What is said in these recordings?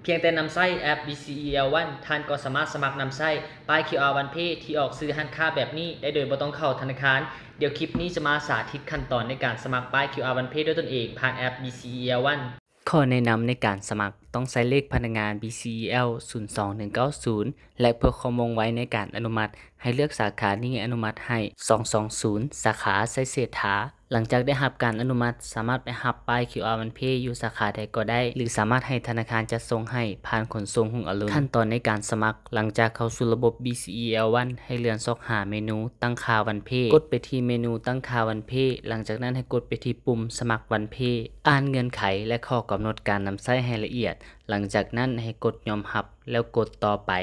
ພຽງແຕ່ນຳໃຊ້ແອັບ BCEL One ທ່ານກໍສາມາດສະໝັກນຳໃຊ້ປ້າຍ QR One Pay ທີ່ອອກຊື່ຮ້ານຄ້າແບບນີ້ໄດ້ໂດຍບໍ່ຕ້ອງເຂົ້າທະນາຄານ. ດຽວຄລິບນີ້ຈະມາສາທິດຂັ້ນຕອນໃນການສະໝັກປ້າຍ QR One Pay ດ້ວຍຕົນເອງຜ່ານແອັບ BCEL One. ຂໍ້ແນະນຳໃນການສະໝັກຕ້ອງໃຊ້ເລກພະນັກງານ BCEL ສູນສອງໜຶ່ງເກົ້າສູນ ແລະ ເພື່ອຄວາມວ່ອງໄວໃນການອະນຸມັດ ໃຫ້ເລືອກສາຂານີ້ອະນຸມັດໃຫ້ ສອງສອງສູນ ສາຂາໄຊເສດຖາ. ຫຼັງຈາກໄດ້ຮັບການອະນຸມັດ, ສາມາດໄປຮັບປ້າຍ QR One Pay ຢູ່ສາຂາໃດກໍໄດ້ ຫຼື ສາມາດໃຫ້ທະນາຄານຈັດສົ່ງໃຫ້ຜ່ານຂົນສົ່ງຮຸ່ງອະລຸນ. ຂັ້ນຕອນໃນການສະໝັກ, ຫຼັງຈາກເຂົ້າສູ່ລະບົບ BCEL One ໃຫ້ເລື່ອນຊອກຫາເມນູຕັ້ງຄ່າ One Pay ກົດໄປທີ່ເມນູຕັ້ງຄ່າ One Pay ຫຼັງຈາກນັ້ນໃຫ້ກົດໄປທີ່ປຸ່ມສະໝັກ One Pay ອ່ານເງື່ອນໄຂ ແລະ ຂໍ້ກຳນົດການນຳໃຊ້ໃຫ້ລະອຽດ. ຫຼັງຈາກນັ້ນໃຫ້ກົດຍອມຮັບ ແລ້ວກົດຕໍ່ໄປ.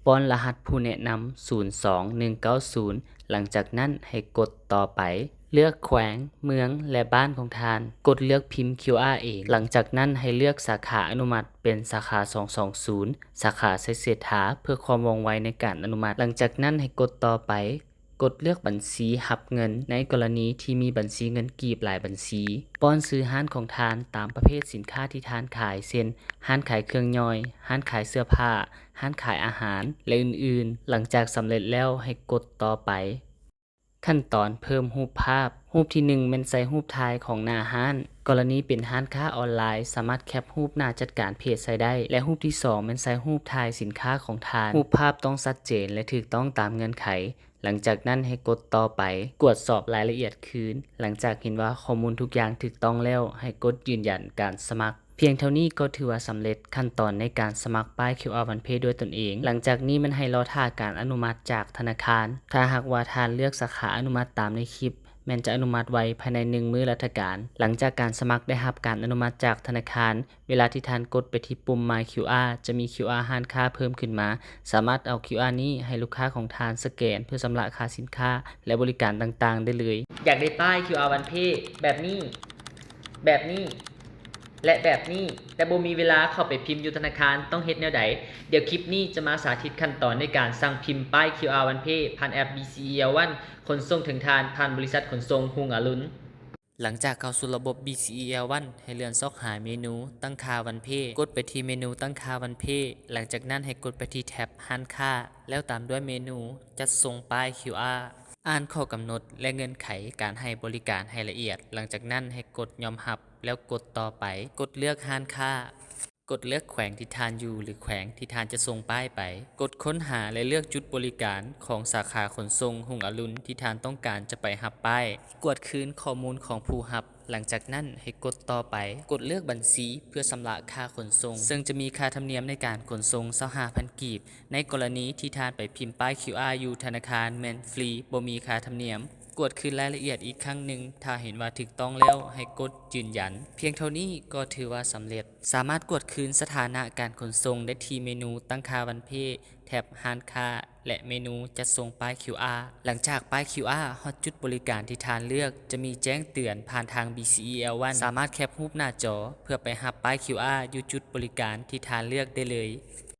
ປ້ອນລະຫັດຜູ້ແນະນຳ ສູນສອງໜຶ່ງເກົ້າສູນ ຫຼັງຈາກນັ້ນໃຫ້ກົດຕໍ່ໄປ. ເລືອກແຂວງ, ເມືອງ ແລະ ບ້ານຂອງທ່ານ. ກົດເລືອກພິມ QR ເອງ. ຫຼັງຈາກນັ້ນໃຫ້ເລືອກສາຂາອະນຸມັດເປັນສາຂາສອງສອງສູນ ສາຂາໄຊເສດຖາ ເພື່ອຄວາມວ່ອງໄວໃນການອະນຸມັດ. ຫຼັງຈາກນັ້ນໃຫ້ກົດຕໍ່ໄປ. ກົດເລືອກບັນຊີຮັບເງິນ ໃນກໍລະນີທີ່ມີບັນຊີເງິນກີບຫຼາຍບັນຊີ. ປ້ອນຊື່ຮ້ານຂອງທ່ານຕາມປະເພດສິນຄ້າທີ່ທ່ານຂາຍ ເຊັ່ນ ຮ້ານຂາຍເຄື່ອງຍ່ອຍ, ຮ້ານຂາຍເສື້ອຜ້າ, ຮ້ານຂາຍອາຫານ ແລະ ອື່ນໆ. ຫຼັງຈາກສຳເລັດແລ້ວໃຫ້ກົດຕໍ່ໄປ. ຂັ້ນຕອນເພີ່ມຮູບພາບ. ຮູບທີໜຶ່ງແມ່ນໃສ່ຮູບຖ່າຍຂອງໜ້າຮ້ານ. ກໍລະນີເປັນຮ້ານຄ້າອອນລາຍ ສາມາດແຄັບຮູບໜ້າຈັດການເພຈໃສ່ໄດ້ ແລະ ຮູບທີສອງແມ່ນໃສ່ຮູບຖ່າຍສິນຄ້າຂອງທ່ານ. ຮູບພາບຕ້ອງຊັດເຈນ ແລະ ຖືກຕ້ອງຕາມເງື່ອນໄຂ. ຫຼັງຈາກນັ້ນໃຫ້ກົດຕໍ່ໄປ ກວດສອບລາຍລະອຽດຄືນ. ຫຼັງຈາກເຫັນວ່າຂໍ້ມູນທຸກຢ່າງຖືກຕ້ອງແລ້ວ ໃຫ້ກົດຢືນຢັນການສະໝັກ. ພຽງເທົ່ານີ້ກໍຖືວ່າສຳເລັດຂັ້ນຕອນໃນການສະໝັກປ້າຍ QR One Pay ດ້ວຍຕົນເອງ. ຫຼັງຈາກນີ້ແມ່ນໃຫ້ລໍຖ້າການອະນຸມັດຈາກທະນາຄານ. ຖ້າຫາກວ່າທ່ານເລືອກສາຂາອະນຸມັດຕາມໃນຄລິບ, ແມ່ນຈະອະນຸມັດໄວພາຍໃນໜຶ່ງມື້ລັດຖະການ. ຫຼັງຈາກການສະໝັກໄດ້ຮັບການອະນຸມັດຈາກທະນາຄານ, ເວລາທີ່ທ່ານກົດໄປທີ່ປຸ່ມ My QR ຈະມີ QR ຮ້ານຄ້າເພີ່ມຂຶ້ນມາ. ສາມາດເອົາ QR ນີ້ໃຫ້ລູກຄ້າຂອງທ່ານສະແກນເພື່ອຊຳລະຄ່າສິນຄ້າ ແລະ ບໍລິການຕ່າງໆໄດ້ເລີຍ. ຢາກໄດ້ປ້າຍ QR One Pay ແບບນີ້, ແບບນີ້ ແລະ ແບບນີ້, ແຕ່ບໍ່ມີເວລາເຂົ້າໄປພິມຢູ່ທະນາຄານ, ຕ້ອງເຮັດແນວໃດ? ດຽວຄລິບນີ້ຈະມາສາທິດຂັ້ນຕອນໃນການສັ່ງພິມປ້າຍ QR One Pay ຜ່ານແອັບ BCEL One ຂົນສົ່ງເຖິງທ່ານຜ່ານບໍລິສັດຂົນສົ່ງຮຸ່ງອະລຸນ. ຫຼັງຈາກເຂົ້າສູ່ລະບົບ BCEL One ໃຫ້ເລື່ອນຊອກຫາເມນູຕັ້ງຄ່າ One Pay ກົດໄປທີ່ເມນູຕັ້ງຄ່າ One Pay ຫຼັງຈາກນັ້ນໃຫ້ກົດໄປທີ່ແທັບຮ້ານຄ້າ ແລ້ວຕາມດ້ວຍເມນູຈັດສົ່ງປ້າຍ QR. ອ່ານຂໍ້ກຳນົດ ແລະ ເງື່ອນໄຂການໃຫ້ບໍລິການໃຫ້ລະອຽດ. ຫຼັງຈາກນັ້ນໃຫ້ກົດຍອມຮັບ ແລ້ວກົດຕໍ່ໄປ. ກົດເລືອກຮ້ານຄ້າ. ກົດເລືອກແຂວງທີ່ທ່ານຢູ່ ຫຼື ແຂວງທີ່ທ່ານຈະສົ່ງປ້າຍໄປ. ກົດຄົ້ນຫາ ແລະ ເລືອກຈຸດບໍລິການຂອງສາຂາຂົນສົ່ງຮຸ່ງອະລຸນທີ່ທ່ານຕ້ອງການຈະໄປຮັບປ້າຍ. ກວດຄືນຂໍ້ມູນຂອງຜູ້ຮັບ. ຫຼັງຈາກນັ້ນໃຫ້ກົດຕໍ່ໄປ. ກົດເລືອກບັນຊີເພື່ອຊຳລະຄ່າຂົນສົ່ງ, ເຊິ່ງຈະມີຄ່າທຳນຽມໃນການຂົນສົ່ງຊາວຫ້າພັນກີບ. ໃນກໍລະນີທີ່ທ່ານໄປພິມປ້າຍ QR ຢູ່ທະນາຄານແມ່ນຟຣີ, ບໍ່ມີຄ່າທຳນຽມ. ກວດຄືນລາຍລະອຽດອີກຄັ້ງໜຶ່ງ, ຖ້າເຫັນວ່າຖືກຕ້ອງແລ້ວໃຫ້ກົດຢືນຢັນ. ພຽງເທົ່ານີ້ກໍຖືວ່າສຳເລັດ. ສາມາດກວດຄືນສະຖານະການຂົນສົ່ງໄດ້ທີ່ເມນູຕັ້ງຄ່າ One Pay ແທັບຮ້ານຄ້າ ແລະ ເມນູຈັດສົ່ງປ້າຍ QR. ຫຼັງຈາກປ້າຍ QR ຮອດຈຸດບໍລິການທີ່ທ່ານເລືອກ, ຈະມີແຈ້ງເຕືອນຜ່ານທາງ BCEL One. ສາມາດແຄັບຮູບໜ້າຈໍເພື່ອໄປຮັບປ້າຍ QR ຢູ່ຈຸດບໍລິການທີ່ທ່ານເລືອກໄດ້ເລີຍ.